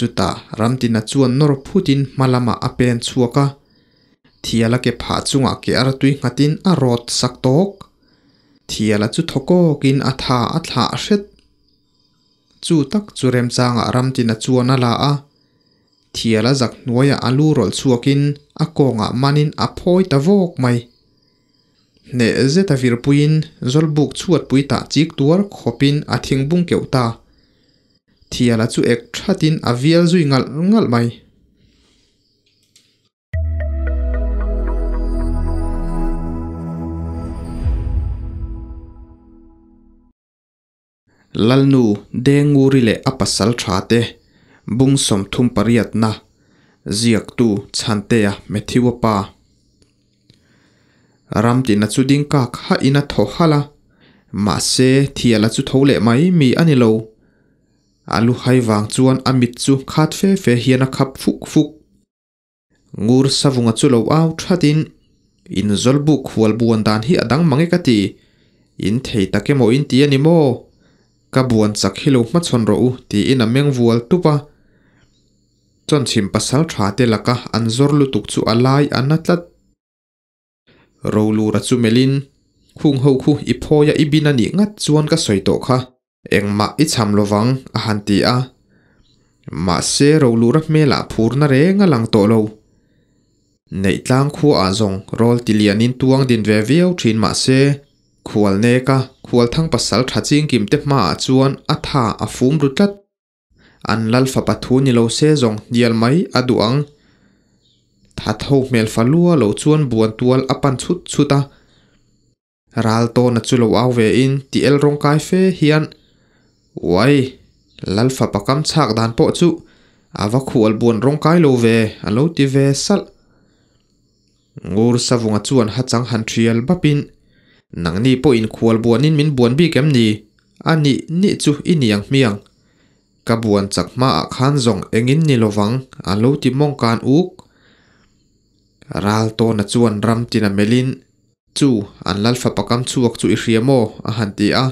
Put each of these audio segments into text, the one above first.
Chutah Ramtina chuan nawr phutin hma lamah a pen chhuak a, Thiala ke phah chungah ke artui nghatin a rawt sak tawk. Thiala chu thaw kawkin a tha a thlah hret. Chu tak chu remchangah Ramtina chuan a la a, Thiala zak hnuaiah a lu rawlh chhuakin a kawngah manin a phawi ta vawk mai. Hneh zeta virpuiin Zawlbuk chhuatpui tah chik tuar khawpin a thingbung keuh ta. Thiala chu ek thatin a vial zui ngalh ngalh mai. Lalnu Denguri leh a pasal tha te bung 38na ziaktu Chhantea Matthew-a pa. Ramtina chu ding kak hahin a thaw halh a, mahse Thiala chu tho leh mai mi a ni lo. A lu hai vang chuan a mit chu khat fe fe hian a khap fuk fuk. Ngur Savunga chu lo au thatin, In Zawlbuk hual buan dan hi a dang mang e ka ti. In thei tak emaw in ti a ni maw? Ka buan chak hi lo hmachhawn rawh u tiin a meng vual tup a. Chawnchhim pasal tha te laka an zawr lutuk chu a lai a na tlat. Rolura chu melhin, Khung ho khu i phawia i bin a nih ngat chuan ka sawi tawh kha. Engmah i cham lovang a han ti a. Mahse Rolura hmelah phurna reng a lang tawh lo. Neihtlang khuaah zawng rawl ti lianin tuang din ve viau thin mahse khual neka khual thang pasal tha chingkim te hmaah chuan a tha a fum ru tlat. An lal fapa thu ni lo se zawng hnial mai a duh ang. That ho hmel fa lua lo chuan buan tual a pan chhut chhut a. Ral tawna chu lo au ve in ti el rawng kai fe hian, Uai, lal fapa kam chhak dan pawh chu a va khual buan rawng kai lo ve a lo ti ve salh. Ngur Savunga chuan hachang han thial bapin, Nangni pawhin khual buanin min buan bik em ni? A nih nih chu i ni ang hmiang. Ka buan chak hmaah khan zawng engin ni lovang a lo ti mawng kan uk. Ral tawna chuan ram tin a melhin, Chu, an lal fapa kam chhuak chu i hria maw? a han ti a.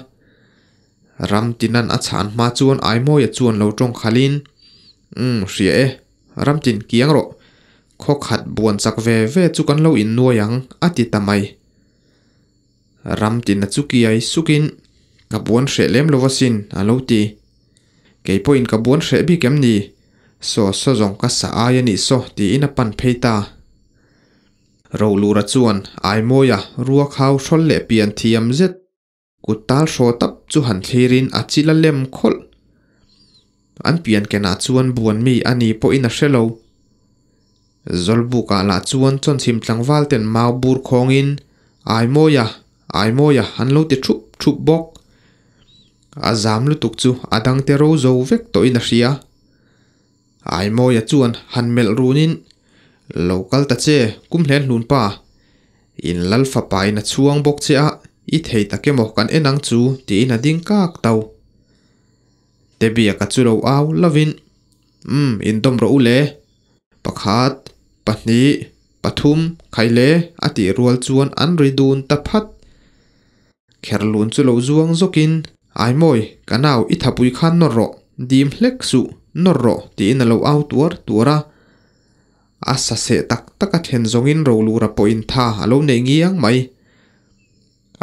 Ram tinan a chhan hma chuan Aimawia chuan lo tawng khalhin, Umm, hria e. Ram tin kiang rawh. Khaw khat buan chak ve ve chu kan lo innuai ang, a ti ta mai. Ram tina chu kiai sukin, Ka buan hreh lem lo asin, a lo ti. Kei pawhin ka buan hreh bik em ni? Saw saw zawng ka sa ai a nih saw, tiin a pan phei ta. Rolura chuan Aimawia ruak hau hrawl leh pian thiam zet Kut tal hraw tap chu han thlirin a chil a lem khawlh. An pian kenah chuan buan mi a ni pawhin a hre lo. Zawlbukah lah chuan chawnchhim tlangval ten mau bur khawngin Aimawia, Aimawia an lo ti thup thup bawk. A zam lutuk chu a dangte ro zo vek tawhin a hria. Aimawia chuan han melh runin, Lo kal ta che, kum hlen hlun pa. In lal fapa in a chhuang bawk che a, i thei tak emaw kan en ang chu tiin a ding kak tau. Tebiaka chu lo au lovin, Umm, indawm rawh u le. Pakhat, pahnih, pathum, khai le a tih rual chuan an ri dun ta phat. Kherlun chu lo zuang zawkin, Aimawi, ka nau i thapui khan nawr rawh, dim hlek suh, nawr rawh tiin a lo au tuar tuar a. A sa seh tak tak a then zawngin Rolura pawhin tha a lo nei ngiang mai.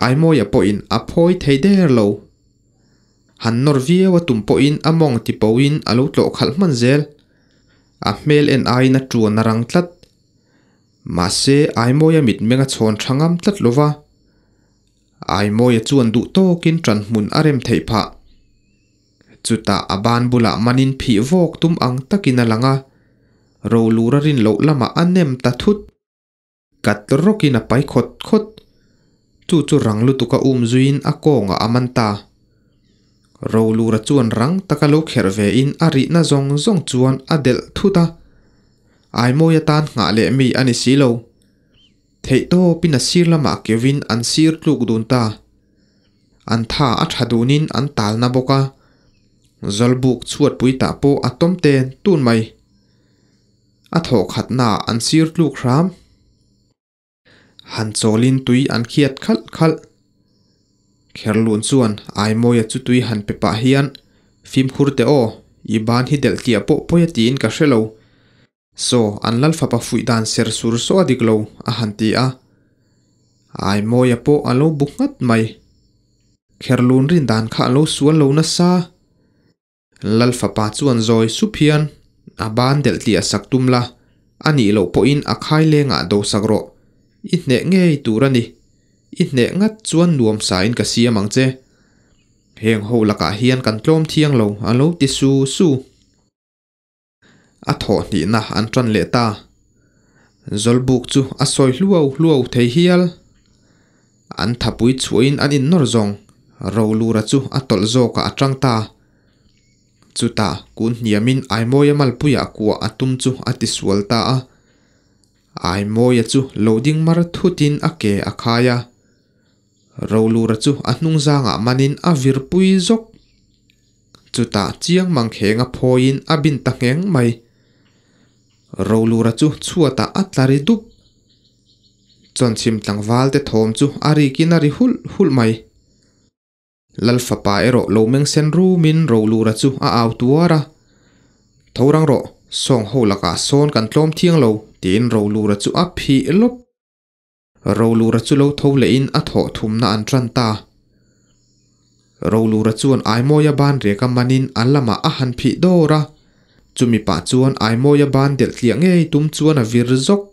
Aimawia pawhin a phawi thei der lo. Han nawr viau a tum pawhin a mawng ti pohin a lo tlawh khalh hman zel. A hmel en aiin a tuan a rang tlat. Mahse Aimawia mitmeng a chhawn tha ngam tlat lo va. Aimawia chuan duh tawkin ṭan hmun a rem theih phah. Chutah a ban bulah manin phih vawk tum ang takin a lang a, Rolura rin loh lamah a nem ta thut. Kat rawkin a pai khawt khawt. Chu chu rang lutuka um zuiin a kawngah a man ta. Rolura chuan rang taka lo kherh vein a rihna zawng zawng chuan a delh thut a. Aimawia tan nghah leh mi a ni si lo. Theihtawpin a sir lamah keuhin an sir tluk dun ta. An tha a tha dunin an talna bawk a. Zawlbuk chhuatpui tah pawh a tawm ten tun mai. A thawh khatnaah an sir tluk hram. Han chawlin tui an khiat khalh khalh. Kherlun chuan Aimawia chu tui han pe pah hian, Fimkhur teh aw, I ban hi delh tliah pawh pawi a tiin ka hre lo. Saw, an lal fapa fuih dan ser sur saw a dik lo, a han ti a. Aimawia pawh a lo bu nghat mai. Kherlun rin dan kha a lo sual lo nasa. Lal fapa chuan zawi sup hian a ban delh tliah sak tum la, a nih loh pawhin a khai lengah do sak rawh. I hneh ngei tur a ni. I hneh ngat chuan nuam sain ka siam ang che. Heng ho lakah hian kan tlawm thiang lo, a lo ti su su. A thawh hnihna an tan leh ta. Zawlbuk chu a sawi hluau hluau thei hial. An thapui chhuahin an innawr zawng Rolura chu a tawlh zawkah a tang ta. Chutah kun hniamin Aimawia malpuiah kuah a tum chu a tisual ta a. Aimawia chu lo ding mar thutin a ke a khai a. Rolura chu a hnung zangah manin a virpui zawk. Chutah chiang mangkheng a phawiin a bin ta ngheng mai. Rolura chu chhuatah a tla ri dup. Chawnchhim tlangval te thawm chu a rikin a ri hulh hulh mai. Lal fapa erawh lo meng sen rumin Rolura chu a au tuar a. Tho rang rawh, sawng ho lakah sawn kan tlawm thiang lo, tiin Rolura chu a phih lawp. Rolura chu lo tho lehin a thawh thumna an tan ta. Rolura chuan Aimawia ban reka manin a lamah a han phih dawr a, chumi pah chuan Aimawia ban delh tliah ngei tum chuan a vir zawk.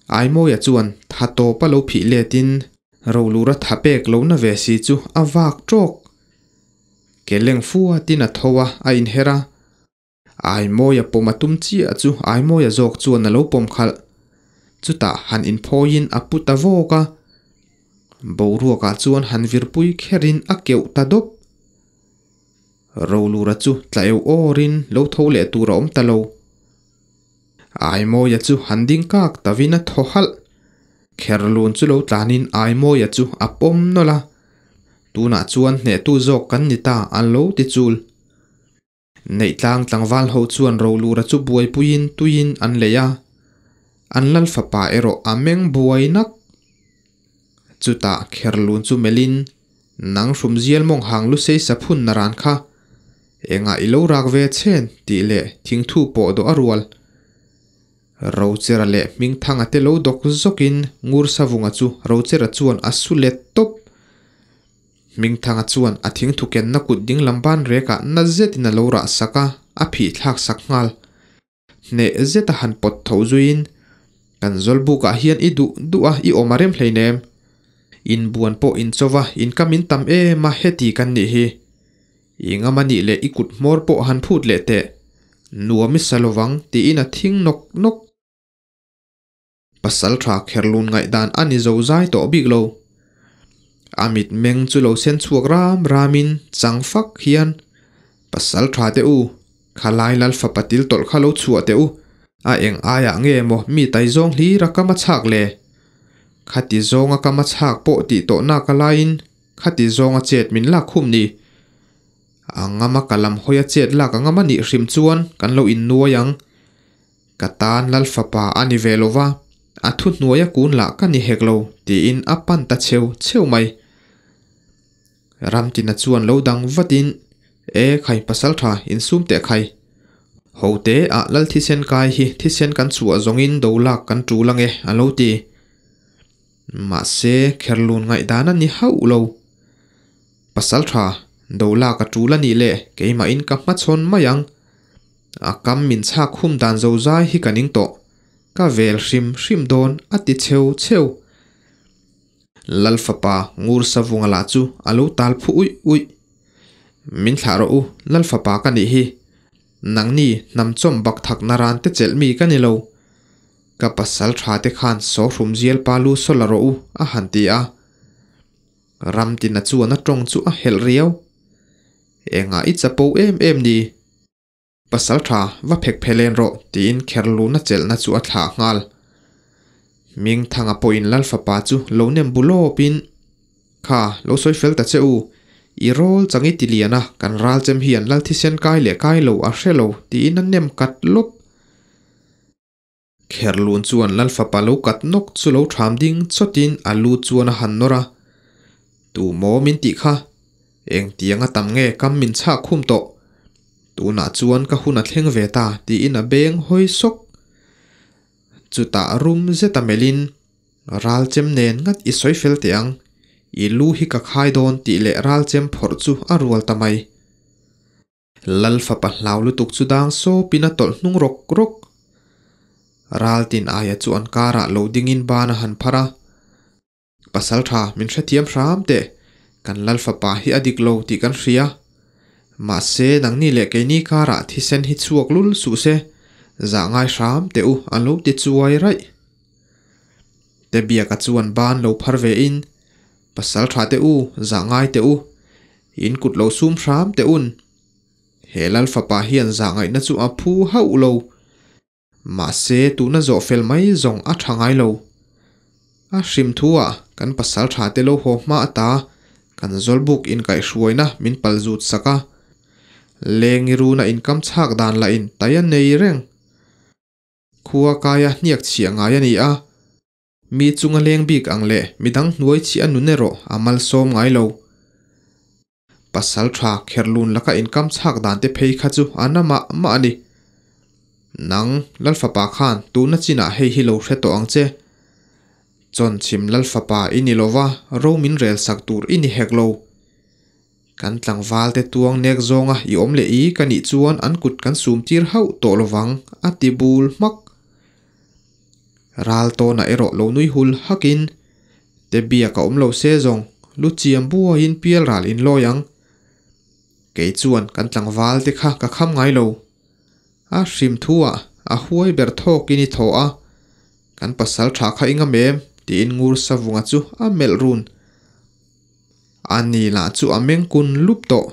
Aimawia chuan tha tawpa lo phih letin Rolura tha pek lo na ve si chu a vak tawk. Ke leng fuatin a tho a, a inher a. Aimawia pawm a tum chiah chu Aimawia zawk chuan a lo pawm khalh. Chutah han inphawiin a pu ta vawk a. Boruakah chuan han virpui kherin a keuh ta dawp. Rolura chu tlaeu awrin lo tho leh tur a awm ta lo. Aimawia chu han ding kak tavin a thaw halh. Kherlun chu lo tlanin Aimawia chu a pawm nawlh a. Tunah chuan hnehtu zawk kan ni ta an lo ti chul. Neihtlang tlangval ho chuan Rolura chu buaipuiin tuiin an lei a, an lal fapa erawh a meng buai nak. Chutah Kherlun chu melhin, Nang hrumzial mawng hang lusei saphun na ran kha, engah i lo rak ve chhen tih leh thingthu pawh dawh a rual. Rochera leh Hmingthanga te lo dawk zawkin Ngursavunga chu Rochera chuan a su let tawp. Hmingthanga chuan a thingthu kenna kut ding lam ban rekah na zetin a lo rah sak a, a phih thlak sak nghal. Hneh zeta han pawt tho zuiin, Kan zawlbukah hian i duh duh a, i awm a rem hleinem. Inbuan pawh inchawva, inkam in tam em a, heti kan nih hi. I ngam a nih leh i kut hmawr pawh han phut leh teh. Nuam i sa lovang, tiin a thing nawk nawk. Pasal tha kherlun ngaihdan a ni zo zai tawh bik lo. A mit meng chu lo sen chhuak ram ramin chang fak hian, Pasal tha teh u, khalai lal fapa til tawlh kha lo chhuah teh u, a eng aiah nge maw mi tai zawng hlir a kam a chhak le? Khati zawnga kam a chhak pawh tih tawh nak a laiin khati zawnga chet min lak khum ni. A ngama ka lam hawi a chet lak a ngam a nih hrim chuan kan lo innuai ang. Ka tan Lal fapa a ni ve lo va, a thuhnuai a kun lah ka ni hek lo, tiin a pan ta cheu cheu mai. Ramtina chuan lo dang vatin, E khai pasal tha, insum teh khai. Ho te ah Lal thisen kai hi thisen kan chhuah zawngin do lak kan tul ange, a lo ti. Mahse, Kherlun ngaihdan a ni hauh lo. Pasal tha, do lak a tul a nih leh keimahin ka hmachhawn mai ang. A kam min chhak khum dan zo zai hi ka ning tawh. Ka vel hrim hrim dawn a ti cheu cheu. Lal fapa Ngur Savunga lah chu a lo tal phu uih uih. Min thlah rawh u, Lal fapa ka nih hi. Nangni hnam chawm bak thak na ran te chelh mi ka ni lo. Ka pasal tha te khan saw hrum zial pa lu saw la rawh u a han ti a. Ramtina chuan a tawng chu a helh riau. Engah i chapo em em ni? Pasal tha, va phek phe len rawh, tiin Kherluna chelhna chu a thlah nghal. Hmingthanga pawhin Lal fapa chu lo nem bu lawpin, Kha, lo sawi fel ta che u. I rawl chang i ti lian a, kan ral chem hian Lal thisen kai leh kai lo a hre lo, tiin a nem kat lawp. Kherlun chuan Lal fapa lo kat nawk chu lo tham ding chawtin a lu chuan a han nawr a. Tu maw min tih kha? Engtianga tam nge kam min chhak khum tawh? Tunah chuan ka hun a thleng ve ta tiin a beng hawi sawk. Chutah rum zeta melhin, Ralchem nen ngat i sawi fel teh ang, i lu hi ka khai dawn tih leh ralchem phawrh chu a rual ta mai. Lal fapa hlau lutuk chu dang sawpin a tawlh hnung rawk rawk. Raltin aia chu an karah lo dingin ban a han phar a. Pasal tha min hrethiam hram teh, kan Lal fapa hi a dik lo tih kan hria. Mahse nangni leh keini karah thisen hi chhuak lul suh se, zah ngai hram teh u a lo ti chuai raih. Tebiaka chuan ban lo phar ve in, Pasal tha teh u, zah ngai teh u, in kut lo sum hram teh un. He Lal fapa hian zah ngaihna chu a phu hauh lo. Mahse tuna zawh fel mai zawng a tha ngai lo. A hrim thu ah kan pasal tha te lo haw hma ata kan zawlbuk inkaihhruaina min pal zut sak a. Lengi runa inkam chhak dan lah in tai a nei reng. Khua kaia hniak chhiah ngai a ni a. Mi chunga leng bik ang leh midang hnuai chhi a nun erawh a malsawm ngai lo. Pasal tha kherlun laka inkam chhak dan te phei kha chu a na mah mah a ni. Nang, Lalfapa khan tuna chinah hei hi lo hre tawh ang che. Chawnchhim Lalfapa i ni lova, ro min rel sak tur i ni hek lo. Kan tlangval te tuang nek zawnga i awm leh i ka nih chuan an kut kan sum tir hauh tawh lovang, a ti bul hmak. Ral tawnah erawh lo nui hul hakin, Te biak a awm lo se zawng, lu chiam buaiin pial ral in lawi ang. Kei chuan kan tlangval te kha ka kham ngai lo. A hrim thu ah a huai ber thawkin i thaw a, kan pasal tha kha i ngam em? tiin ngur savunga chu a melh run. A ni lah chu a meng kun lup tawh.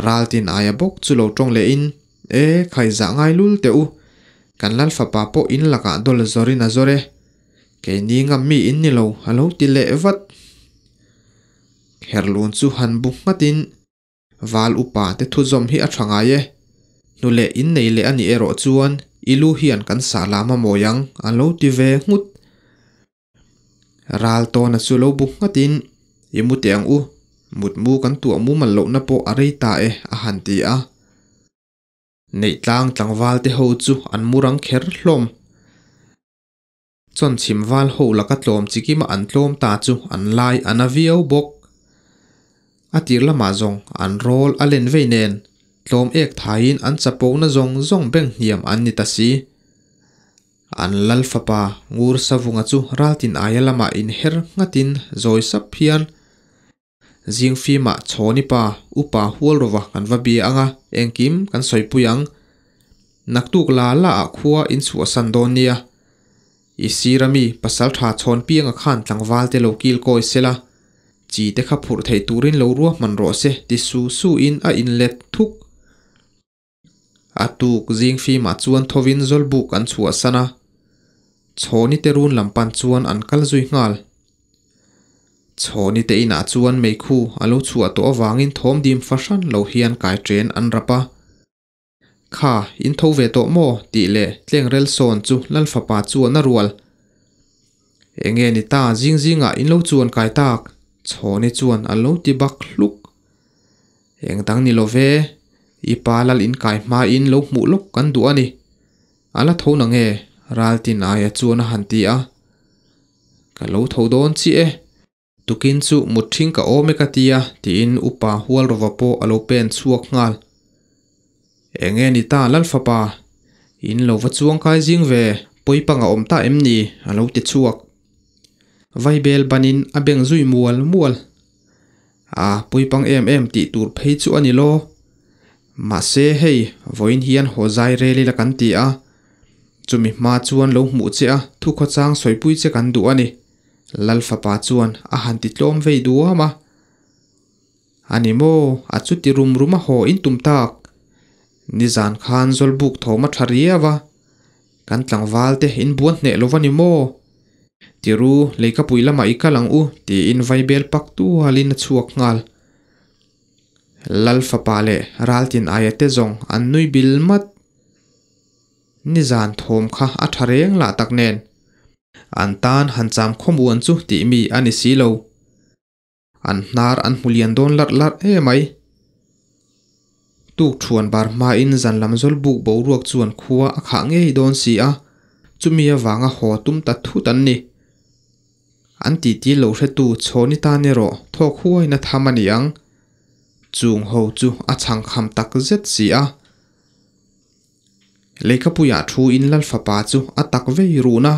Raltin aia bawk chu lo tawng leh in, E, khai zah ngai lul teh u, kan lal fapa pawh in lakah dawl zawrin a zawr e. Keini ngam mi in ni lo, a lo ti leh vat. Kherlun chu han bu nghat in, Val upa te thu zawm hi a tha ngai e. Hnu leh in nei leh a nih erawh chuan i lu hian kan sah lam a mawi ang, a lo ti ve nghut. Ral tawna chu lo bu nghatin, I mu teh ang u, mutmu kan tuah mumal lohna pawh a rei ta e, a han ti a. Neihtlang tlangval te ho chu an mu rang kher hlawm. Chawnchhim val ho laka tlawm chikima an tlawm ta chu an lai a na viau bawk. A tir lamah zawng an rawl a len vei nen, tlawm ek thaiin an chapona zawng zawng beng hniam an ni ta si. An lal fapa Ngur Savunga chu raltin aia lamah inher nghatin zawi sap hian Zingfimah Chhawni pa upa hual rawva kan va bia anga engkim kan sawipui ang. Naktuk la la ah khua inchhuahsan dawn nia. I sir ami pasal tha chhawn pianga khan tlangval te lo kil kawi sela, chi te kha phurh theih turin lo ruahman rawh se ti su su in a inlet thuk. A tuk zing fimah chuan thovin Zawlbuk an chhuahsan a, Chhawni te run lam pan chuan an kal zui nghal. Chhawni te inah chuan meikhu a lo chhuah tawh avangin thawm dim fahran lo hian kai chen an rap a. Kha, in tho ve tawh maw? tih leh tlengrel sawn chu Lalfapa chuan a rual. Enge ni ta zing zingah in lo chuan kai tak? Chhawni chuan a lo ti bak hluk. Eng dang ni lo ve, i pa lal in kai hmain lo hmuh lawk kan duh a ni. A la tho na nge? Raltin aia chuan a han ti a. Ka lo tho dawn chiah e. Tukin chu mut ṭhing ka awm e ka ti a, tiin upa Hualrova pawh a lo pen chhuak nghal. Enge ni ta Lalfapa? In lo va chuang kai zing ve, pawipang a awm ta em ni? a lo ti chhuak. Vaibel banin a beng zui mual mual. A puipang em em tih tur phei chu a ni lo. Mahse hei, vawiin hian haw zai rel ila kan ti a. Chumi hma chuan lo hmuh che a, thu khawchang sawipui che kan duh a ni. Lal fapa chuan a han ti tlawm vei duam a. A ni maw, a chuti rum rum a haw in tum tak. Nizan khan Zawlbuk thawm a tha riau a. Kan tlangval te in buan hneh lo va ni maw? Tiru, leikapui lamah i kal ang u, tiin vaibel pak tualin a chhuak nghal. Lal fapa leh raltin aia te zawng an nui bil mat. Nizan thawm kha a tha reng lah tak nen. An tan han cham khawmuan chu tih mi a ni si lo. An hnar an hmu lian dawn larh larh e mai. Tukṭhuan bar hmain zan lam zawl buk boruak chuan khua a khah ngei dawn si a, chumi avanga haw tum ta thut an ni. An titi lo hretu Chhawni tan erawh thawk huaina tham a ni ang. Chung ho chu a chhang kham tak zet si a. Leikhapuiah thu in Lal fapa chu a tak vei run a.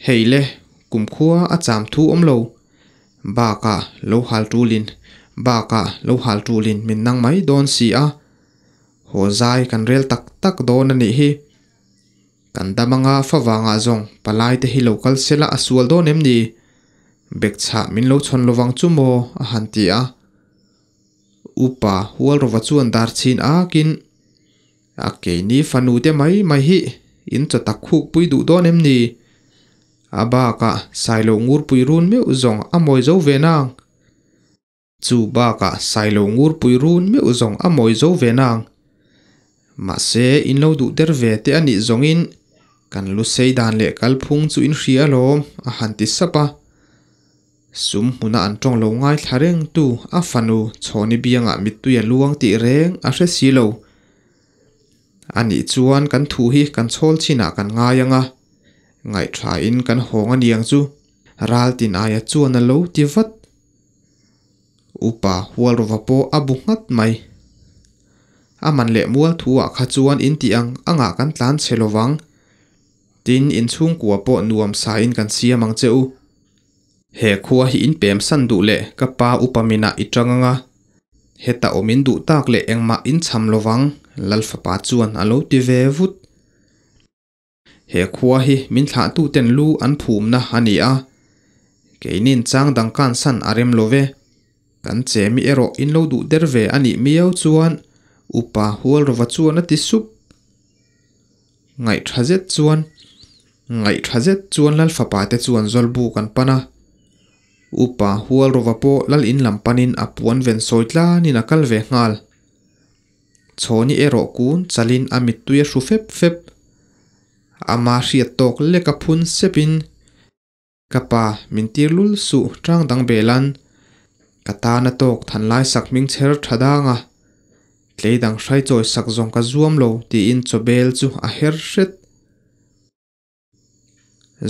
Hei le, kumkhua a cham thu awm lo. Bakah lo hal tulin, bakah lo hal tulin min nang mai dawn si a. Haw zai kan rel tak tak dawn a nih hi. Kan dam anga favangah zawng palai te hi lo kal sela a sual dawn em ni? Bekchhah min lo chhawn lovang chu maw? a han ti a. Upa Hualrova chuan dar chhin akin, A keini fanu te mai mai hi in chaw tak khuk pui duh dawn em ni? A bakah Sailo Ngurpui run meuh zawng a mawi zo ve nang. Chu bakah Sailo Ngurpui run meuh zawng a mawi zo ve nang. Mahse, in lo duh der ve te a nih zawngin kan lu sei dan leh kalphung chu in hria alawm, a han ti sap a. Sum hmuna an tawng lo ngaithla reng tu a fanu Chhawni biangah mittui a luang tih reng a hre si lo. A nih chuan kan thu hi kan chhawl chinah kan ngai ang a, ngaihthain kan hawng a niang chu, Raltin aia chuan a lo ti vat. Upa Hualrova pawh a bu nghat mai. A man leh mual thu ah kha chuan in tih ang angah kan tlan chhe lovang. Tin, in chhungkua pawh nuam sa in kan siam ang che u. He khua hi in pem san duh leh ka pa upa minah i tang anga heta awm in duh tak leh engmah in cham lovang Lal fapa chuan a lo ti ve vut. He khua hi min thlahtuten lu an phumna a ni a, keinin chang dang kansan a rem lo ve. Kan chemi erawh in lo duh der ve a nih miau chuan Upa Hualrova chuan a ti sup. Ngaihtha zet chuan Ngaihtha zet chuan Lal fapa te chuan Zawlbu kan pan a. Upa Hualrova pawh Lal in lam panin a puan ven sawi tlanin a kal ve nghal. Chhawni erawh kun chalin a mittui a hru fep fep. Ama hriat tawk lek a phun sepin, Ka pa, min tir lul suh tang dang belan. Ka tana tawk than lai sak hming chher tha dang a. Tlei dang hrai chawi sak zawng ka zuam lo tiin chawbel chu a her hret.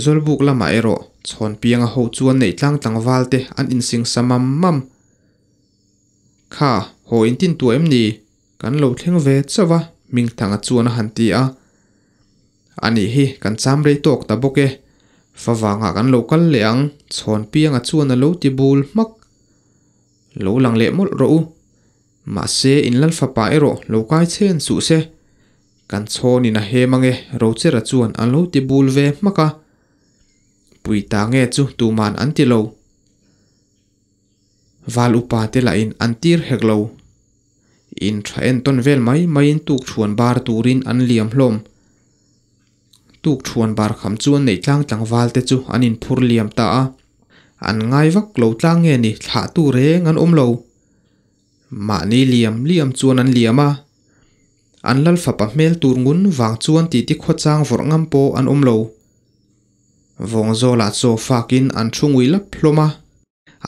Zawlbuk lamah erawh Chhawnpianga ho chuan neih tlang tlangval te an insingsa mam mam. Kha, haw in tin tuah em ni? Kan lo thleng ve chauh a, Hmingthanga chuan a han ti a. Anih hi, kan cham rei tawk ta bawk e. Favangah kan lo kal leh ang, Chhawnpianga chuan a lo ti bul hmak. Lo lang leh mawlh rawh u. Mahse, in lal fapa erawh lo kai chhen suh se. Kan chhawnin a hem ange, Rochera chuan an lo ti bul ve hmak a. Pui ta nge chu tuman an ti lo. Val upa te lahin an tir hek lo. In tha entawn vel mai maiin tukṭhuan bar turin an liam hlawm. Tukṭhuan bar kham chuan neih tlang tlangval te chu an inphur liam ta a. An ngai vak lo tlang nge ni thlahtu reng an awm lo. Mahni liam liam chuan an liam a. An lal fapa hmel tur ngun vang chuan titi khawchang vawrh ngam pawh an awm lo. Vawngzawlah chaw fakin an thu ngui lap hlawm a,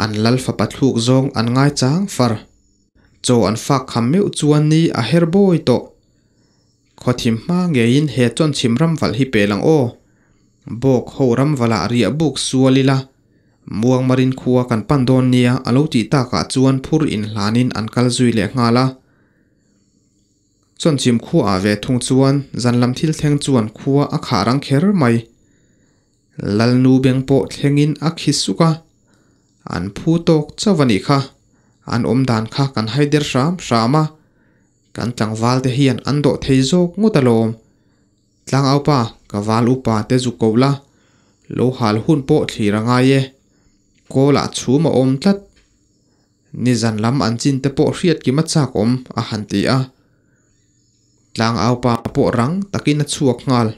an lal fapa thluk zawng an ngaichang far. Chaw an fak kham meuh chuan ni a her bawi tawh. Khawthim hma ngeiin he chawnchhim ramvalh hi pel ang aw. Bawk ho ramvalah riah buk sual ila, Muangmarin khua kan pan dawn nia a lo tih takah chuan phur inhlanin an kal zui leh nghal a. Chawnchhim khua ah ve thung chuan zan lam thil thleng chuan khua a khah rang kher mai. Lalnu beng pawh thlengin a khi suk a, an phu tawk chauh a nih kha, an awm dan kha kan hai der hram hram a, kan tlangval te hian an dawh thei zawk ngawt alawm. Tlangaupa, ka val upa te zu ko la, lo hal hun pawh thlir a ngai e, kawl ah chhum a awm tlat. Nizan lam an chin te pawh hriat kim a chak awm, a han ti a. Tlangaupa pawh rang takin a chhuak nghal.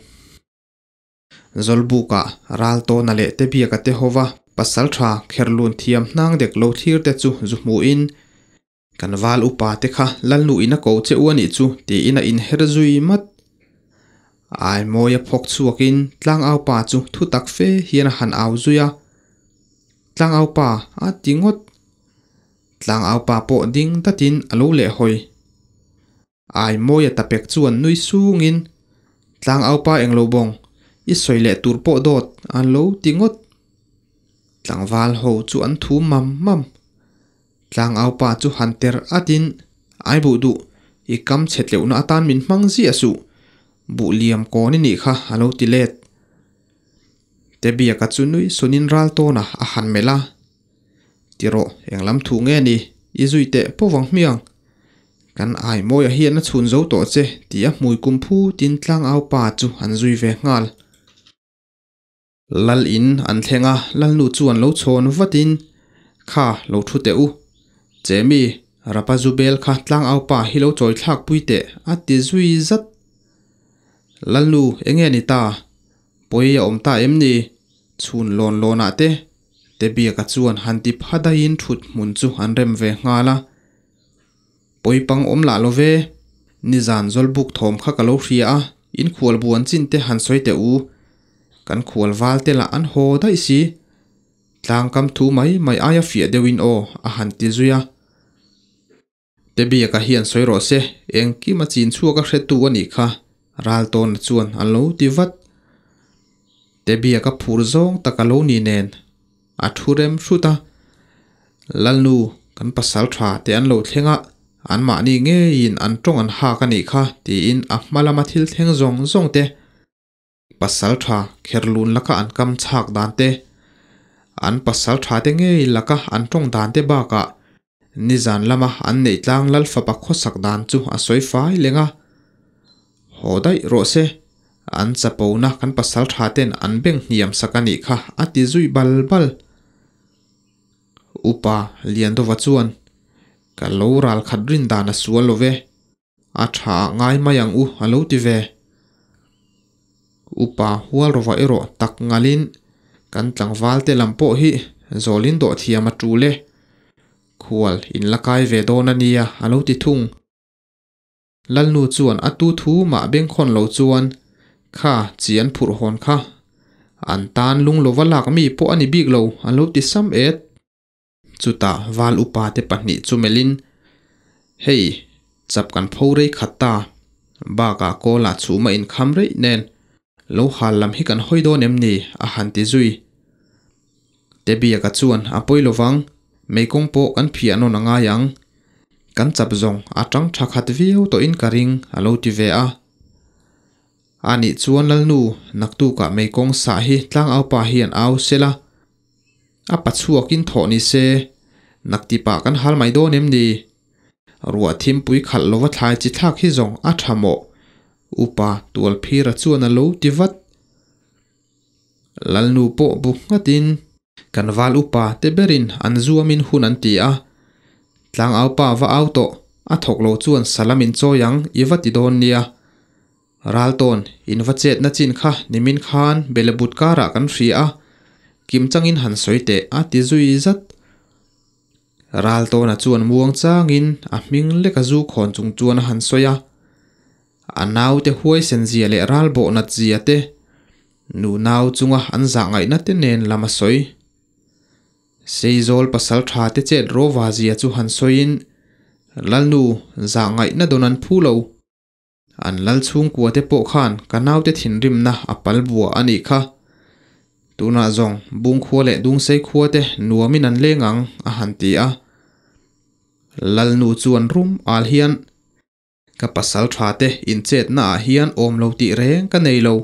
Zawlbukah Raltawna leh Tebiaka te hova pasaltha kherlun thiam hnang dek lo thlir te chu zu hmuhin, Kan val upa te kha Lalnuin a ko che u a nih chu tiin a inher zui mat. Aimawia phawk chhuakin Tlangaupa chu thu tak fe hian a han au zui a. Tlangaupa a ti ngawt. Tlangaupa pawh ding datin a lo lehhawi. Aimawia tapek chuan nui sungin, Tlangaupa englo bawng, i sawi leh tur pawh dawt an lo ti ngawt. Tlangval ho chu an thu mam mam. Tlangaupa chu han ter atin, Ai buh duh, i kam chhe tleuhna atan min hmang ziah suh, buh liam kawn i nih kha a lo ti let. Tebiaka chu nui sunin ral tawn a a han melh a. Ti rawh, eng lam thu nge ni? I zui teh pawh vang hmiang. Kan Aimawia hian a chhun zo tawh che tih a hmui kum phutin tlangaupa chu an zui ve nghal. Lal in an thleng a, Lalnu chuan lo chhawn vatin, Kha, lo thu teh u. Chemi, Rapa zu bel kha tlangaupa hi lo chawi thlak pui teh a ti zui zat. Lalnu, enge ni ta? Pawi a awm ta em ni? Chhun lawn lawnah te Tebiaka chuan han ti pha daihin thut hmun chu an rem ve nghal a. Pawipang awm lah lo ve, nizan Zawlbuk thawm kha ka lo hria a, in khual buan chin te han sawi teh u. Kan khual val te lah an haw daih si. Tlangkam thu mai mai aia fiah deuhin aw a han ti zui a. Tebiaka hian sawi rawh se, engkim a chin chhuak a hretu a nih kha, Raltawna chuan a lo ti vat. Tebiaka phur zawng tak a lo ni nen, a thu rem hrut a. Lalnu, kan pasal tha te an lo thleng a, anmahni ngeiin an tawng an hak a nih kha, tiin a hma lama thil thleng zawng zawng te, Pasal tha kherlun laka an kam chhak dan te, an pasal tha te ngei laka an tawng dan te bakah nizan lama an neih tlang lal fapa khawsak dan chu a sawi fai leng a. Haw daih rawh se, an chapona kan pasal tha ten an beng hniam sak a nih kha a ti zui bal bal. Upa Liandova chuan, Ka lo ral khat rin dan a sual lo ve. A tha ah ngai mai ang u a lo ti ve. Upa Hualrova erawh tak ngalin kan tlangval te lam pawh hi zawlin dawh thiam a tul e. Khual in la kai ve dawn a nia a lo ti thung. Lalnu chuan a tu thu mah bengkhawn lo chuan kha chi an phurh hawn kha. An tan lung lova lak mi pawh a ni bik lo a lo ti sam et. Chutah val upa te pahnih chu melhin, Hei, chap kan pho rei khat ta, bakah kawlah chhuma inkham reih nen lo hal lam hi kan hawi dawn em ni? a han ti zui. Tebiaka chuan a pawi lovang, meikawng pawh kan phiah nawn a ngai ang, kan chap zawng a tang tha khat viau tawhin ka ring a lo ti ve a. A nih chuan Lalnu, naktukah meikawng sah hi tlangaupa hian au sela, A pa chhuakin thawh ni se, naktipah kan hal mai dawn em ni? Ruah thimpui khalh lova thlai chi thlak hi zawng a tha mawh, Upa Tualphira chuan a lo ti vat. Lalnu pawh bu nghatin kan val upa te berin an zuamin hun an ti a, Tlangaupa va au tawh, a thawk lo chuan salam in chawi ang i va ti dawn nia. Raltawn, in va chetna chin kha nimin khan Belebut karah kan hria a, kim changin han sawi teh a ti zui zat. Raltawna chuan muang changin a hming leka zu khawn chung chuan a han sawi a. A naute huaisen zia leh ralbawh nat zia te, nu nau chunga an zah ngaihna te nen lam a sawi. Seizawl pasal tha te chet rawva zia chu han sawiin, Lalnu, zah ngaihna dawn an phu lo. An lal chhungkua te pawh khan ka naute thinrimna a pal bua a nih kha. Tunah zawng Bungkhua leh Dungsei khua te nuamin an leng ang a han ti a. Lalnu chuan rum al hian, Ka pasal tha te inchetna ah hian awm lo tih reng ka nei lo.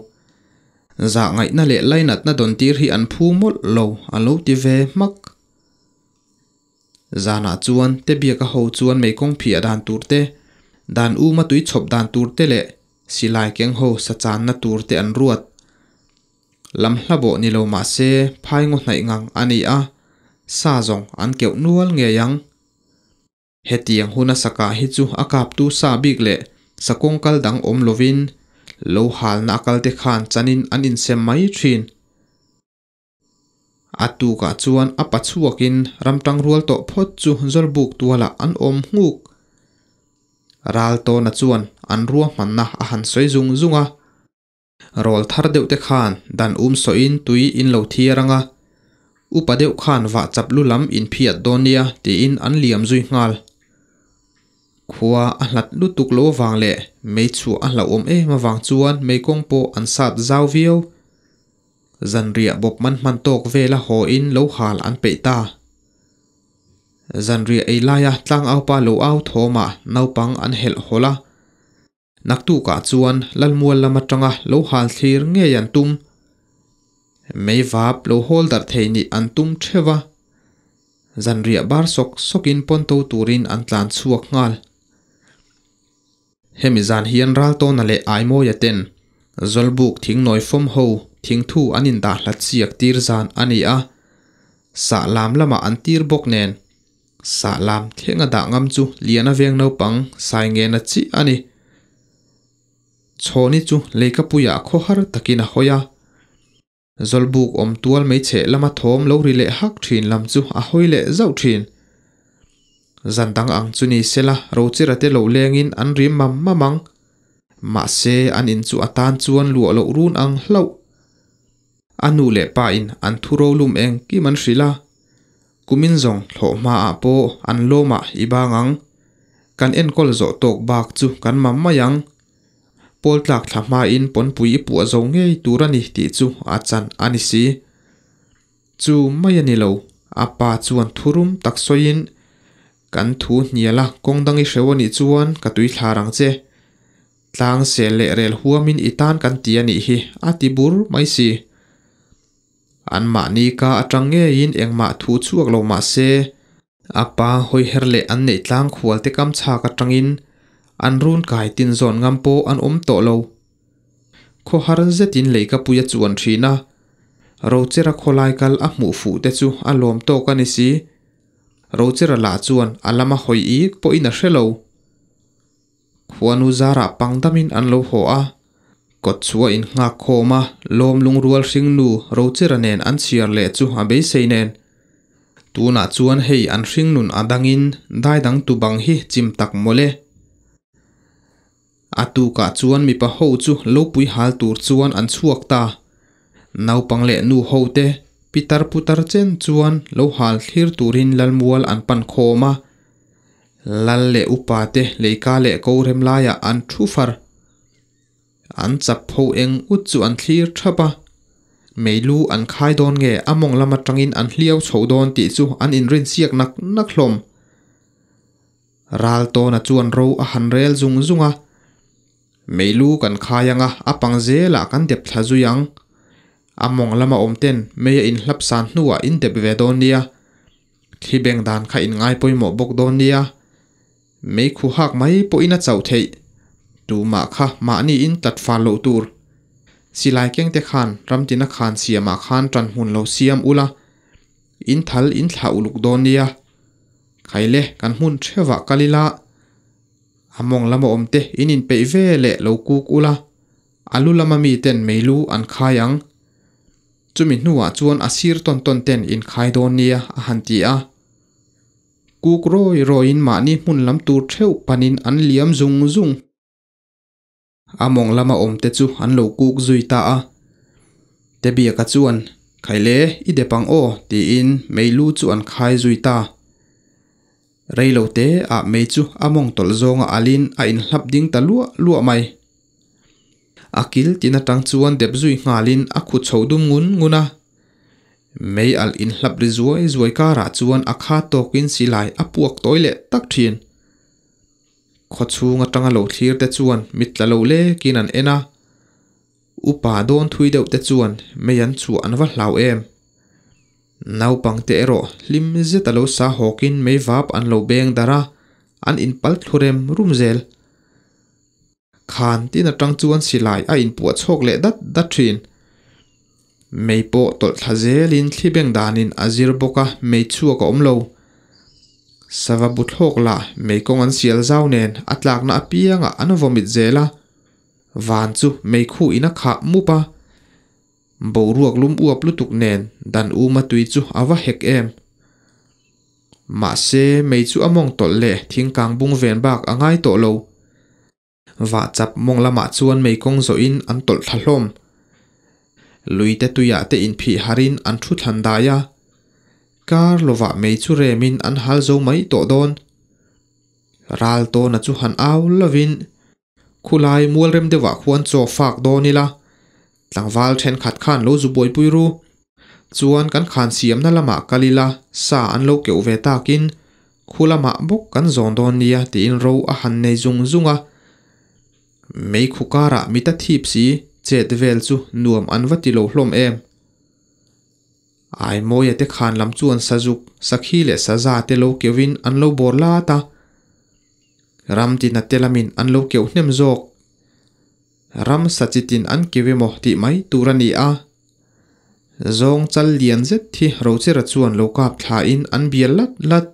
Zah ngaihna leh lainatna dawn tir hi an phu mawlh lo a lo ti ve hmak. Zanah chuan Tebiaka ho chuan meikawng phiah dan tur te, dan uma tui chhawp dan tur te leh silai keng ho sa channa tur te an ruat. Lam hla bawh ni lo mah se phai ngaw hnaih ngang a ni a, sa zawng an keuh nual ngei ang. Hetiang huna sakah hi chu a kaptu sa bik leh sa kawngkal dang awm lovin lo halna a kalte khan chanin an insem mai thin. A tukah chuan a pa chhuakin ramtang rual tawh phawt chu Zawlbuk tualah an awm nghuk. Raltawna chuan an ruahmanna a han sawi zung zung a. Rawl thar deuh te khan dan um sawhin tui in lo thiar ang a, upa deuh khan vah chap lu lam in phiat dawn nia tiin an liam zui nghal. Khua a hlat lutuk lo avang leh mei chhuah a hlauhawm em avang chuan mei kawng pawh an sat zau viau. Zanriah bawp man hman tawk vela haw in lo hal an peih ta. Zanriah ei laia tlangaupa lo au thawmah naupang an helh hawlh a. Naktukah chuan Lalmual lam atanga lo hal thlir ngei an tum. Meivap lo hawl darh thei nih an tum theuh a. Zanriah bar sawk sawkin pawnto turin an tlan chhuak nghal. Hemi zan hian Raltawna leh Aimawia ten Zawlbuk thingnawi fawm ho thingthu an indah hlat siak tir zan a ni a, sahlam lamah an tir bawk nen sahlam thlenga dah ngam chu Liana veng naupang sai ngena chi a ni. Chhawni chu leikapuiah khawhar takin a hawi a. Zawlbuk awm tual mai chheh lama thawm lo ri leh hak thin lam chu a hawi leh zauh thin. Zan dang ang chu ni sela Rochira te lo lengin an rim mam mam ang. Mahse an in chu a tan chuan luah loh run ang hlauh. A nu leh pa in an thu rolum engkim an hrilh a. Kumin zawng thlawh hmaah pawh an lawmah i bang ang. Kan enkawl zawh tawk bak chu kan mam mai ang. Pawl tlak thla hmain pawnpui i puah zo ngei tur a ni tih chu a chan a ni si. Chu mai a ni lo, a pa chuan thurum tak sawiin, Kan thu hnial a kawng dang i hreu a nih chuan ka tui thlar ang che. Tlang sel leh rel huamin i tan kan ti a nih hi, a ti bur mai si. Anmahni ka atang ngeiin engmah thu chhuak lo mah se, a pa hawiher leh an neih tlang khual te kam chhak atangin an run kai tin zawn ngam pawh an awm tawh lo. Khawhar zetin leikapui a chuan thin a, Rochera khawlai kal a hmuh fuh te chu a lawm tawk a ni si. Rochera lah chuan a lama hawi ik pawhin a hre lo. Khuanu zarah pangdamin an lo haw a, kawtchhuah in nghak khawm a, lawm lungrual hringnu Rochera nen an chhiar leh chu a beisei nen. Tunah chuan hei an hringnun a dangin dai dang tu bang hi chim tak mawle. A tukah chuan mipa ho chu lopui hal tur chuan an chhuak ta. Naupang leh nu ho te pitar putar chen chuan lo hal thlir turin Lalmual an pan khawm a. Lal leh upa te leika leh ko rem laiah an thu far. An chap pho eng ut chu an thlir thap a. Meilu an khai dawn nge a mawng lam atangin an hliau chho dawn tih chu an inrin siak nak nak hlawm. Ral tawna chuan ro a han rel zung zung a. Meilu kan khai anga a pang zelah kan dep thla zui ang. A mawng lama awm ten mei a inhlap san hnuah in dep ve dawn nia. Thli beng dan kha in ngai pawimawh bawk dawn nia. Mei khu hak mai pawhin a chauh theih. Tumah kha mahni in tlat fal loh tur. Silai keng te khan ramtina khan siamah khan tan hmun lo siam ula. In thal in thlah uluk dawn nia. Khaile kan hmun theuhah kal ila. A mawng lama awm te in inpeih ve leh lo kuk ula. A lu lama mi ten meilu an khai ang. Chumi hnuah chuan a sir tawn tawn ten in khai dawn nia a han ti a. Kuk rawi rawiin mahni hmun lam tur theuh panin an liam zung zung. A mawng lama awm te chu an lo kuk zui ta a. Tebiaka chuan, Khaile, i dep ang aw, tiin meilu chu an khai zui ta. Rei lo te ah mei chu a mawng tawlh zawnga alin a inhlap ding ta luah luah mai. A kil tin atang chuan dep zui nghalin a khu chho dum ngun ngun a. Mei alh inhlap ri zuai zuai karah chuan a kha tawkin silai a puak tawi leh tak thin. Khaw chhung atanga lo thlir te chuan mit tla lo lekin an en a. Upa dawn thui deuh te chuan mei an chhuah an va hlau em. Naupang te erawh hlim zet a lo sa hawkin mei vap an lo beng darh a, an inpal thlu rem rum zel. Khan tin atang chuan silai a inpuah chhawk leh dat dat thin. Mei pawh tawlh thla zelin thli beng danin a zir bawk a, mei chhuak a awm lo. Sava bu thlawk lah mei kawng an sial zau nen a tlakna apiangah an vawmit zel a, van chu mei khu in a khah mup a. Boruak lum uap lutuk nen dan uma tui chu a va hek em. Mahse mei chu a mawng tawlh leh thingkang bung ven bak a ngai tawh lo. Vah chap mawng lamah chuan mei kawng zawhin an tawlh thla hlawm. Lui te tuiah te inphih harin an thu thlan dai a. Kar lovah mei chu remin an hal zo mai tawh dawn. Raltawna chu han au lovin khulai mual rem deuhah khuan chaw fak dawn ila, tlangval thenkhat khan lo zu buaipui ru. Chuan kan khan siamna lamah kal ila sa an lo keuh ve takin khu lamah bawk kan zawn dawn nia tiin ro a han nei zung zung a. Meikhu karah mita thip si chet vel chu nuam an va ti lo hlawm em. Aimawia te khan lam chuan sazuk, sakhi leh saza te lo keuhin an lo bawr lat a. Ramtina te lamin an lo keuh hnem zawk. Ram sachitin an keu emaw tih mai tur a ni a. Zawng chal lian zet hi Rochera chuan lo kap thlain an bial lat lat.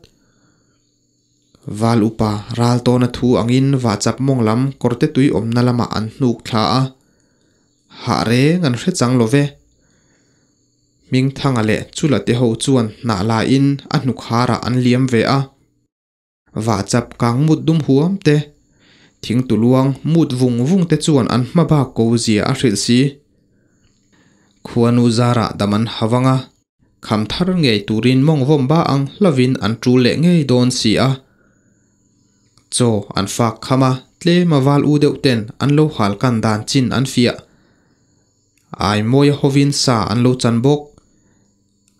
Val upa ral tawna thu angin vahchap mawng lam kawrte tui awmna lamah an hnuk thla a. Hah reng an hre chang lo ve. Hmingthanga leh Chula te ho chuan hnah lain a hnukharah an liam ve a. Vahchap kang mut dum huam te, thing tuluang mut vung vung te chuan an hma bak ko zia a hrilh si. Khuanu zarah dam an ha vang a, kham thar ngei turin mawng vawm ba ang hlovin an tul leh ngei dawn si a. Chaw an fak kham a, tlem a val u deuh ten an lo hal kan dan chin an fiah. Aimawia hovin sa an lo chan bawk.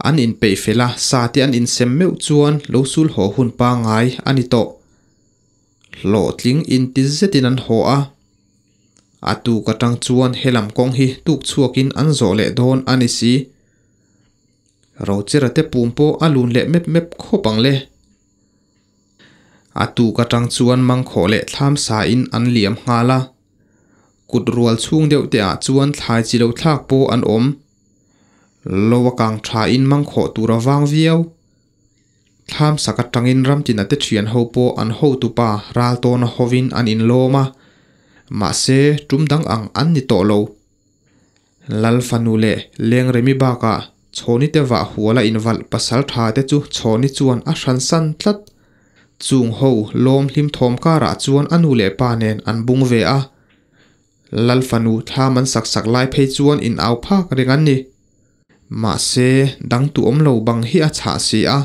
An inpeih fel a, sa te an insem meuh chuan lo sul haw hun pangngai a ni tawh. Hlawhtling inti zetin an haw a. A tuk atang chuan helam kawng hi tuk chhuakin an zawh leh dawn a ni si. Rochera te pum pawh a lun leh mep mep khawp ang le. A tuk atang chuan mangkhawh leh thlam sain an liam nghal a. Kut rual chhung deuh te ah chuan thlai chi lo thlak pawh an awm. Lo a kang tha in mangkhawh tur a vang viau. Thlam sak atangin ramtina te thian ho pawh an hotupa ral tawna hovin an inlawm a, mahse tum dang ang an ni tawh lo. Lal fanu leh Lengremi bakah Chhawni te vah huala invalh pasal tha te chu Chhawni chuan a hransan tlat. Chung ho lawm hlim thawm karah chuan a nu leh pa nen an bung ve a. Lal fanu thlam an sak sak lai phei chuan in au phak reng an ni. Mahse, dang tu awm lo bang hi a chhah si a.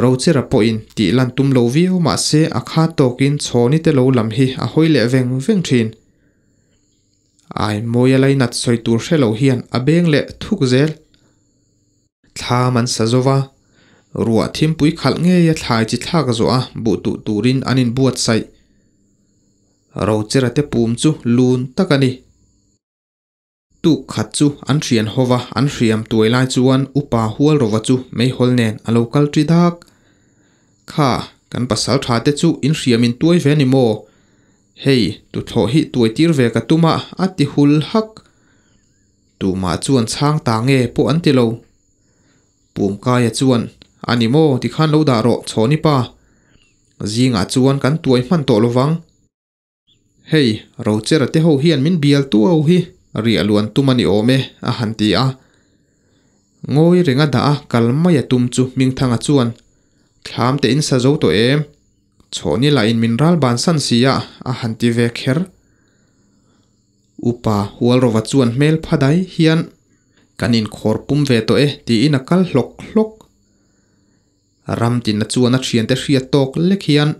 Rochera pawhin tih lan tum lo viau mahse a kha tawkin Chhawni te lo lam hi a hawi leh veng veng thin. Ai Mawia lainat sawi tur hre lo hian a beng leh thuk zel. Thlam an sa zo va, ruah thimpui khalh ngeia thlai chi thlak zawh a buh tuh turin an inbuatsaih. Rochera te pum chu lun tak a ni. Tuk khat chu an thian hova an hriam tuai lai chuan Upa Hualrova chu meihawl nen a lo kal ṭi dak. Kha, kan pasal tha te chu in hriam in tuai ve ni maw? Hei, tuthlawh hi tuai tir ve ka tum a, a ti hul hak. Tumah chuan chhang ta nge pawh an ti lo. Pumkaia chuan, A ni maw, tikhan lo dah rawh, Chhawni pa. Zingah chuan kan tuai hman tawh lovang. Hei, Rochera te ho hian min bial tuau hi riah luan tum a ni awm e, a han ti a. Ngawi renga dah a kal mai a tum chu Hmingthanga chuan, Thlam te in sa zo tawh em? Chhawhni lah in min ral bansan si a, a han ti ve kher. Upa Hualrova chuan hmel pha dai hian, Kan inkhawr pum ve tawh e, tiin a kal hlawk hlawk. Ramtina chuan a thiante hriat tawk lek hian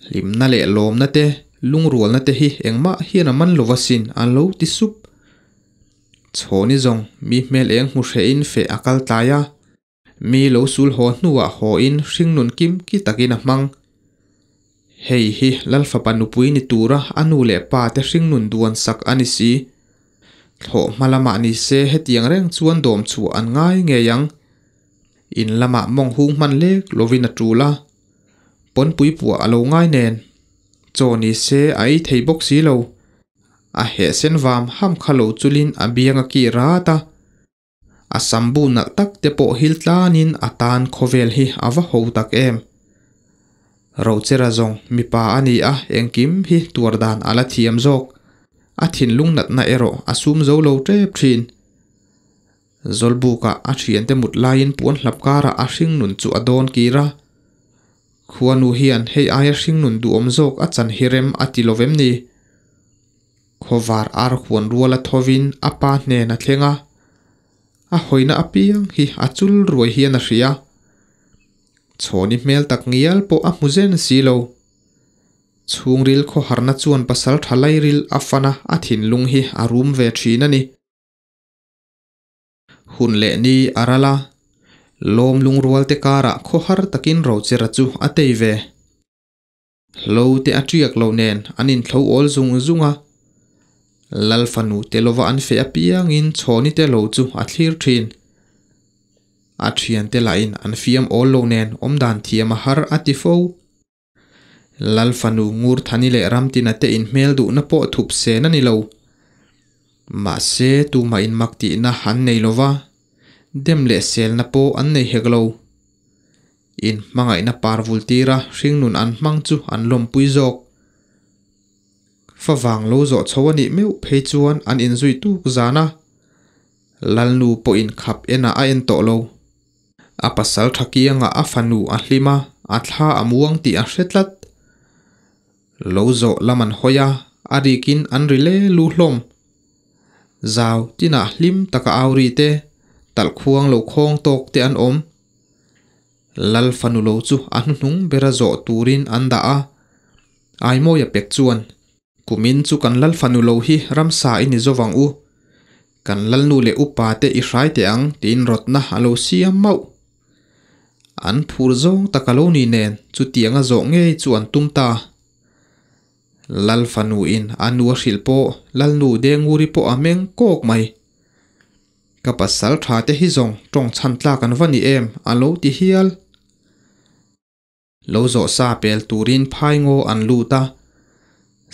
hlimna leh lawmna te, lungrualna te hi engmah hian a man lo asin a lo ti sup. Chhawni zawng mi hmel eng hmu hrehin feh a kal tlai a, mi lo sul haw hnuah hawin hringnun kim ki takin a hmang. Hei hi Lalfapa nupui ni tura a nu leh pa te hringnun duan sak a ni si. Thlawh hma lamah ni se hetiang reng chuan dawm chhuah an ngai ngei ang. In lamah mawng hung hman lek lovin a tul a, pawnpui puah a lo ngai nen. Chaw ni se a ei thei bawk si lo. A heh sen vam ham kha lo chulin a biang a kih rat a. A sambu nalh tak te pawh hil tlanin a tan khawvel hi a va ho tak em. Rochera zawng mipa a ni a, engkim hi tuar dan a la thiam zawk. A thinlung natna erawh a sum zo lo tep thin. Zawlbukah a thiante mut laiin puan hlap karah a hringnun chu a dawn kir a. Khuanu hian hei aia hringnun duhawm zawk a chan hi rem a ti lovem ni? Khawvar ar huan rual a thovin a pa hnen a thleng a. A hawina apiang hi a chul ruai hian a hria. Chhawni hmel tak ngial pawh a hmu zen si lo. Chhungril khawharna chuan pasal tha lairil a fan a, a thinlung hi a rum ve thin a ni. Hun leh ni a ral a, lawm lungrual te karah khawhar takin Rochera chu a tei ve. Hlo te a tiak lo nen an inthlo awl zung zung a. Lal fanu te lova an feh apiangin chhawni te lo chu a thlir thin. A thiante lahin an fiam awl lo nen awmdan thiam a har a ti fo. Lal fanu Ngurthani leh Ramtina te inhmel duhna pawh thup sen a ni lo. Mahse tumah inmak tihna an nei lova, dem leh selna pawh an nei hek lo. In hmangaihna par vul tira hringnun an hmang chu an lawmpui zawk. Favang lo zawh chho a nih meuh phei chuan an inzui tuk zan a. Lalnu pawhin khap enah a en tawh lo. A pasal tha kiangah a fanu a hlim a, a thla a muang tih a hre tlat. Lo zawh lam an hawi a, a rikin an ri le lu hlawm. Zau tinah hlim taka au ri te, talhkhuang lo khawng tawk te an awm. Lal fanu lo chu a hnuhnung bera zawh turin an dah a, Aimawia pek chuan, Kumin chu kan lal fanu lo hi ramsa i ni zo vang u. Kan lalnu leh upa te i hrai teh ang tiin rawtna a lo siam mauh. An phur zawng tak a lo ni nen chutianga zawh ngei chu an tum ta. Lal fanu in a nu a hrilh pawh lalnu Denguri pawh a meng kawk mai. Ka pasal tha te hi zawng tawng chhan tlak an va ni em a lo ti hial. Lo zawh sa pel turin phai ngaw an lut a,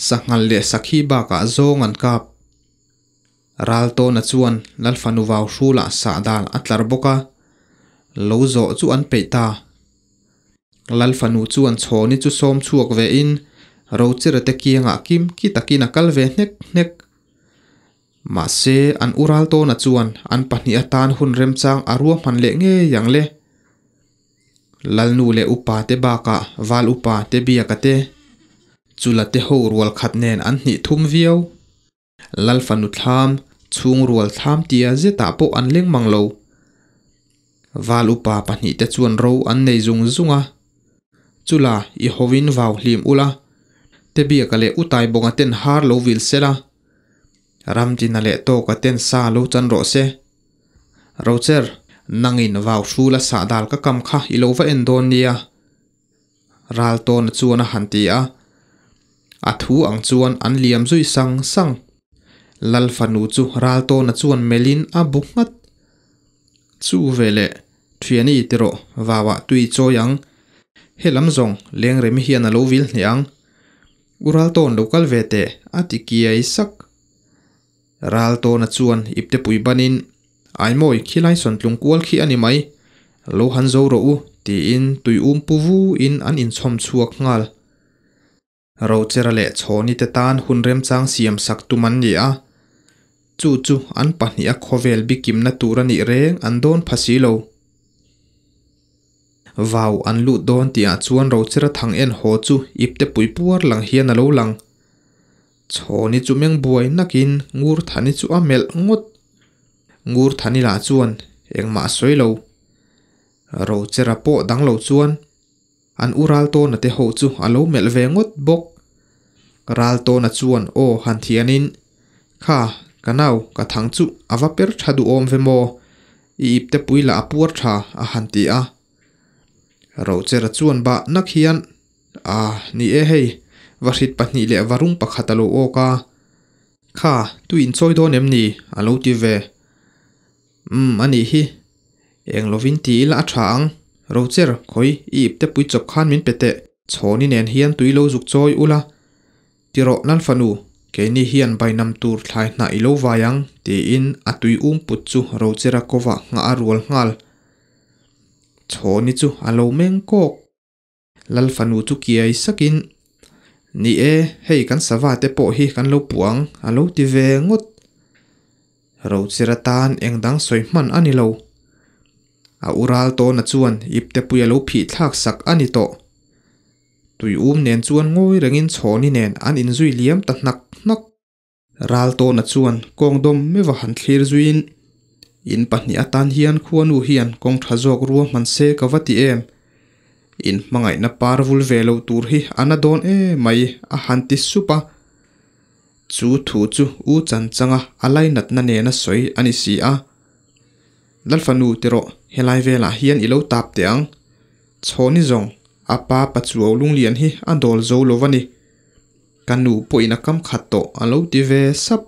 sanghal leh sakhi bakah zawng an kap. Ral tawna chuan Lalfanu vau hrulah sahdal a tlar bawk a, lo zawh chu an peih ta. Lalfanu chuan chhawni chu sawm chhuak ve in Rochira te kiangah kim ki takin a kal ve hnek hnek. Mahse an u Ral tawna chuan an pahnih atan hun remchang a ruahman leh ngei ang le. Lalnu leh upa te bakah val upa te biaka te, chula te ho rual khat nen an hnih thum viau. Lal fanu thlam, chhung rual thlam tia zetah pawh an leng mang lo. Val upa pahnihte chuan ro an nei zung zung a. Chula i hovin vau hlim ula, te biaka leh utai bawnga ten har lo vil sela. Ramdina leh tawka ten sa lo chan rawh se. Rocher, nangin vau hrula sahdal ka kam kha i lo va en dawn nia. Ral tawna chuan a han ti a. A thu ang chuan an liam zui sang sang. Lal fanu chu ral tawna chuan melhin a bu nghat. Chu veleh, Thiani ti rawh, vauah tui chawi ang. He lam zawng Lengremi hian a lo vil hneh ang. U Raltawn lo kal ve teh, a ti kiai sak. Raltawna chuan iptepui banin, Aimawi, khilai sawntlung kual khi a ni mai, lo han zo rawh u, tiin tui um pu vu in an inchhawm chhuak nghal. Rochera leh Chhawni te tan hun remchang siam sak tum an ni a, chu chu an pahniha khawvel bikimna tur a nih reng an dawn pha si lo. Vau an lut dawn tihah chuan Rochera thang en haw chu ipte pui puar lang hian a lo lang. Chhawni chu meng buai nakin Ngurthani chu a melh ngawt. Ngurthani lah chuan engmah a sawi lo. Rochera pawh dang lo chuan An u Raltawna te ho chu a lo melh ve ngawt bawk. Raltawna chuan aw han thianin, Kha, ka nau, ka thang chu a va per tha duhawm ve maw? I ipte pui lah a puar tha, a han ti a. Rochera chuan bah nak hian, A, ni e hei, vahrit pahnih leh varung pakhat a lo awk a. Kha, tui inchawi dawn em ni? a lo ti ve. Umm, a nih hi. Eng lovin ti ila a tha ang. Rocher, khawi, i ipte pui chawp khan min pe teh. Chhawni nen hian tui lo zuk chawi ula. Ti rawh Lalfanu, keini hian bainam tur thlai hnah i lo vai ang, tiin a tui um put chu Rochera kovah nghah a rual nghal. Chhawni chu a lo meng kawk. Lalfanu chu kiai sakin, Ni e, hei kan sava te pawh hi kan lo puh ang, a lo ti ve ngawt. Rochir atan eng dang sawi hman a ni lo. A u ral tawna chuan iptepui a lo phih thlak sak a ni tawh. Tui um nen chuan ngawi rengin chhawni nen an inzui liam ta hnak hnak. Ral tawna chuan kawng dawm meuh a han thlir zuiin, In pahnih atan hian khuanu hian kawng tha zawk rua hman se ka va ti em? In hmangaihna par vul ve lo tur hi a na dawn emai a han ti sup a. Chu thu chu U Chanchanga a lainatna nena sawi a ni si a. Lalfanu ti rawh, helai velah hian i lo tap teh ang. Chhawni zawng, a pa Pachuau lunglian hi a dawl zo lo va ni. Ka nu pawhin a kam khat tawh a lo ti ve sap.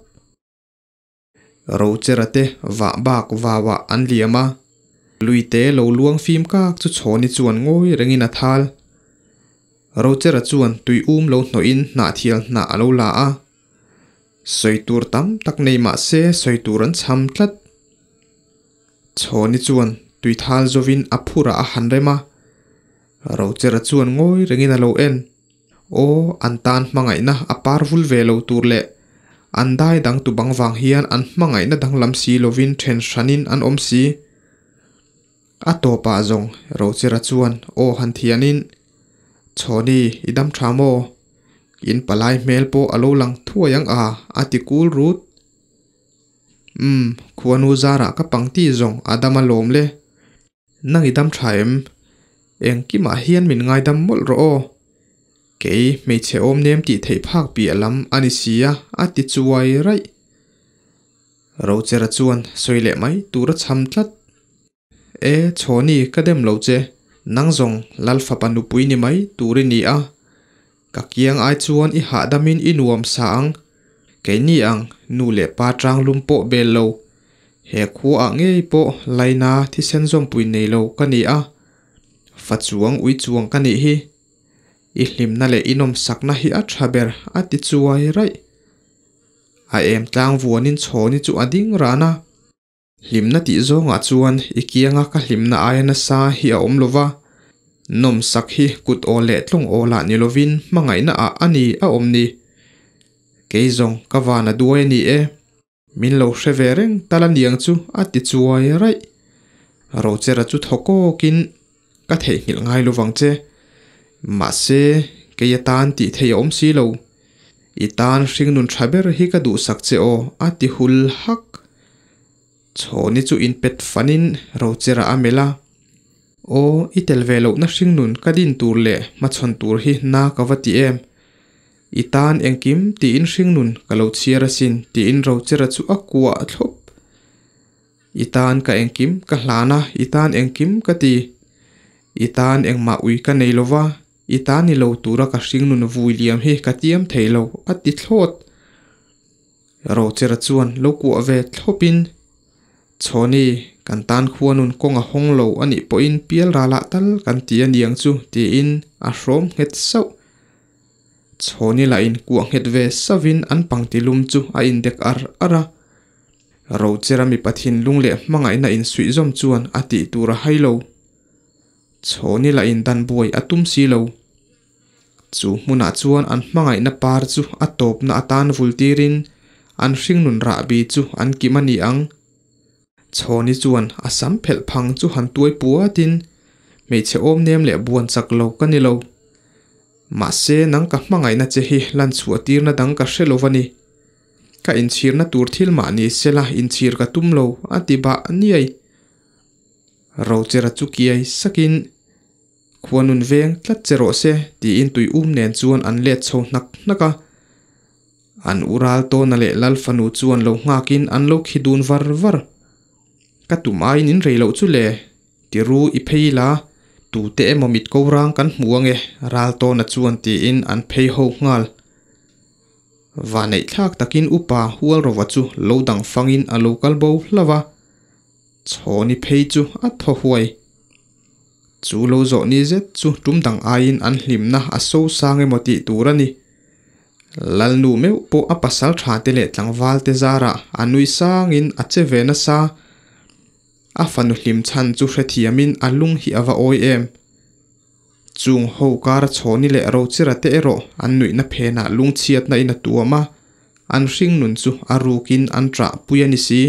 Rochera te vah bak vauah an liam a, luite lo luang fim kak chu Chhawni chuan ngawi rengin a thal. Rochera chuan tui um lo hnawhin hnahthial hnah a lo la a. Sawi tur tam tak nei mah se sawi tur an chham tlat. Chhawni chuan tui thal zovin a phurah a han rem a. Rochera chuan ngawi rengin a lo en. Aw, an tan hmangaihna a par vul ve lo tur leh an dai dang tu bang vang hian an hmangaihna danglam si lovin then hranin an awm si. A tawpah zawng Rochera chuan aw han thianin, Chhawni, i dam tha maw? In palai hmel pawh a lo lang thuai ang a, a ti kul rut. Umm, khuanu zarah ka pangti zawng a dam alawm le. Nang i dam tha em? Engkimah hian min ngaidam mawlh rawh aw. Kei hmeichhe awm nem tih theih phak piah lam a ni si a, a ti chuai raih. Rochera chuan sawi leh mai tur a chham tlat. E, Chhawni, ka dem lo che. Nang zawng Lalfapa nupui ni mai tur i ni a. Ka kiang ai chuan i hahdamin i nuam sa ang. Keini ang nu leh pa tang lum pawh bel lo. He khua ah ngei pawh laina thisen zawmpui nei lo ka ni a. Fa chuang ui chuang ka nih hi. I hlimna leh i nawmsakna hi a tha ber a ti chuai raih. A em tlang vuanin chhawni chu a ding ran a. Hlimna tih zawngah chuan i kianga ka hlimna aia nasa hi a awm lova, nawmsak hi kut aw leh tlawng aw lah ni lovin hmangaihna ah a ni a awm ni. Kei zawng ka van a duai a ni e. Min lo hre ve reng tal a niang chu a ti chuai raih. Rochera chu thaw kawkin ka theihnghilh ngai lovang che. Mahse, kei atan tih theih a awm si lo. I tan hringnun tha ber hi ka duhsak che aw, a ti hul hak. Chhawni chu inpet fanin Rochera a melh a. Aw, i tel ve lohna hringnun ka din tur leh hmachhawn tur hi na ka va ti em. I tan engkim tiin hringnun ka lo chhiar asin tiin Rochera chu a kuah thlawp. I tan ka engkim ka hlan a, i tan engkim ka ti. I tan engmah ui ka nei lova, i tan ni lo tura ka hringnun vui liam hi ka tiam thei lo, a ti thlawt. Rochera chuan lo kuah ve thlawpin, Chhawni, kan tan khuanun kawng a hawng lo a nih pawhin pial ralah tal kan ti a niang chu, tiin a hrawm nghet sauh. Chhawni lah in kuah nghet ve sauvin an pangti lum chu a indek ar ar a. Rochera mipa thinlung leh hmangaihna insuihzawm chuan a tih tur a hai lo. Chhawni lah in dan buai a tum si lo. Chu hmunah chuan an hmangaihna par chu a tawpna atan vul tirin an hringnun rahbi chu an kim a ni ang. Chhawni chuan a sam phelh phang chu han tuai puatin, Hmeichhe awm nem leh buan chak lo ka ni lo. Mahse nang ka hmangaihna che hi lan chhuah tirna dang ka hre lo va ni. Ka inchhirna tur thil mah ni sela inchhir ka tum lo, a ti bah niai. Rochera chu kiai sakin, Khuanun veng tlat che rawh se, tiin tui um nen chuan an let chho hnak hnak a. An u ral tawna leh Lal fanu chuan lo nghakin an lo khi dun var var. Ka tum aiin in rei loh chu le, ti ru i phei ila, tute emaw mit ko rang kan hmu ange, ral tawna chuan tiin an phei ho nghal. Vaneih thlak takin upa Hualrova chu lo dang fangin a lo kal bo hlauh a, Chhawni phei chu a thaw huai. Chu lo zawh ni zet chu tum dang aiin an hlimna a so sang emaw tih tur a ni. Lalnu meuh pawh a pasal tha te leh tlangval te zarah a nui sangin a che ve nasa. A fanu hlim chhan chu hrethiamin a lung hi a va awi em. Chung ho kara chhawni leh Rochira te erawh an nuihna phenah lungchhiatna in a tuam a, an hringnun chu a rukin an ṭah pui a ni si.